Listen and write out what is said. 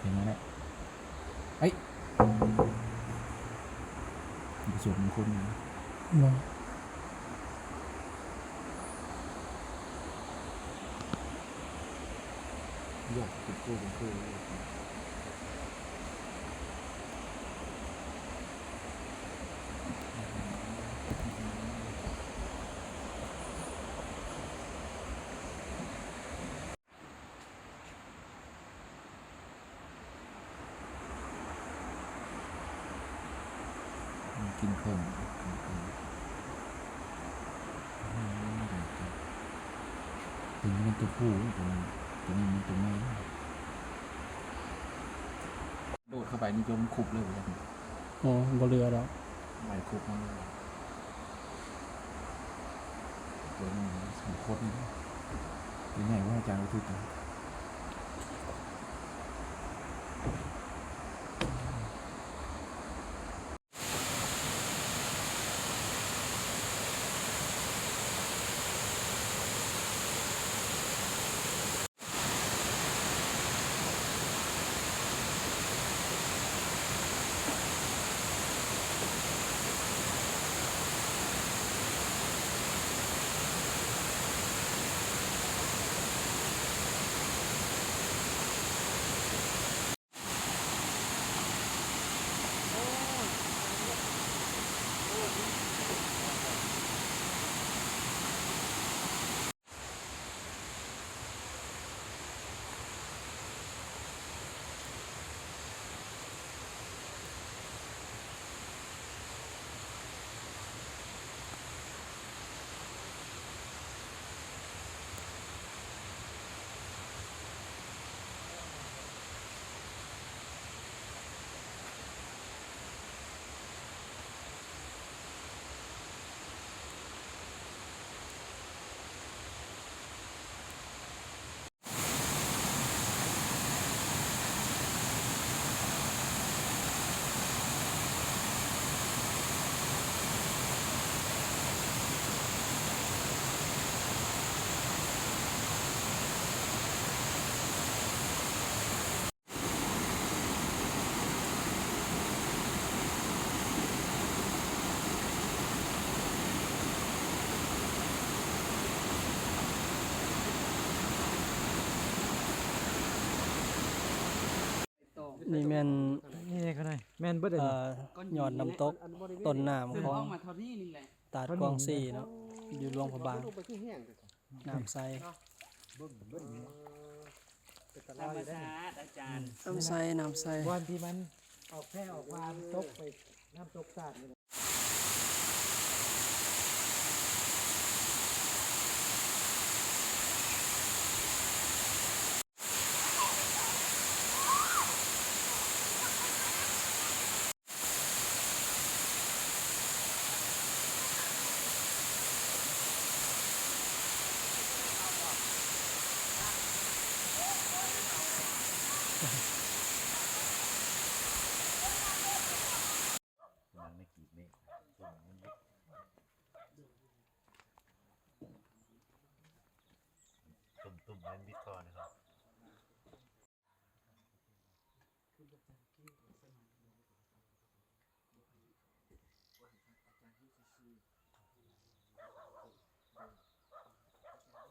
ເຫັນແລ້ວ ເອີຍ ໄປສວດມົງຄຸນ ບໍ່ ຢາກເປັນຄູເປັນຄູ. ກິນເພີ່ມ ກິນເພີ່ມ ຕົວນີ້ມັນຕົວຜູ້ ຕົວນີ້ ຕົວນີ້ມັນຕົວແມ່. ໂດດເຂົ້າໄປນີ້ຈົນຄຸບເລີຍບໍ່ຈັກ. ໂອ້ ບໍ່ເຫຼືອດອກ ໄປຄຸບມັນເລີຍ. ຕົວນີ້ສອງຄົນ ຕົວໃຫຍ່ກວ່າອາຈານກໍຖືກ. ນີ້ແມ່ນ ນີ້ກໍໄດ້ ແມ່ນເບິດເລີຍ ເອີ ຍອດນ້ຳຕົກຕົ້ນນ້ຳຂອງຕາດກວາງຊີເນາະ ຢູ່ຫຼວງພະບາງ. ນ້ຳໃສ ເບິ່ງ ເບິ່ງ ເປັນຕາລາຍຢູ່ເດ້ ທຳມະຊາດ ອາຈານ ນ້ຳໃສ ນ້ຳໃສ ບ່ອນທີ່ມັນອອກແພອອກມາ ມັນຕົກໄປນ້ຳຕົກສາດນີ້. ຕຸ້ມໆ ໃຫ້ມັນບິດກ່ອນນະຄັບ.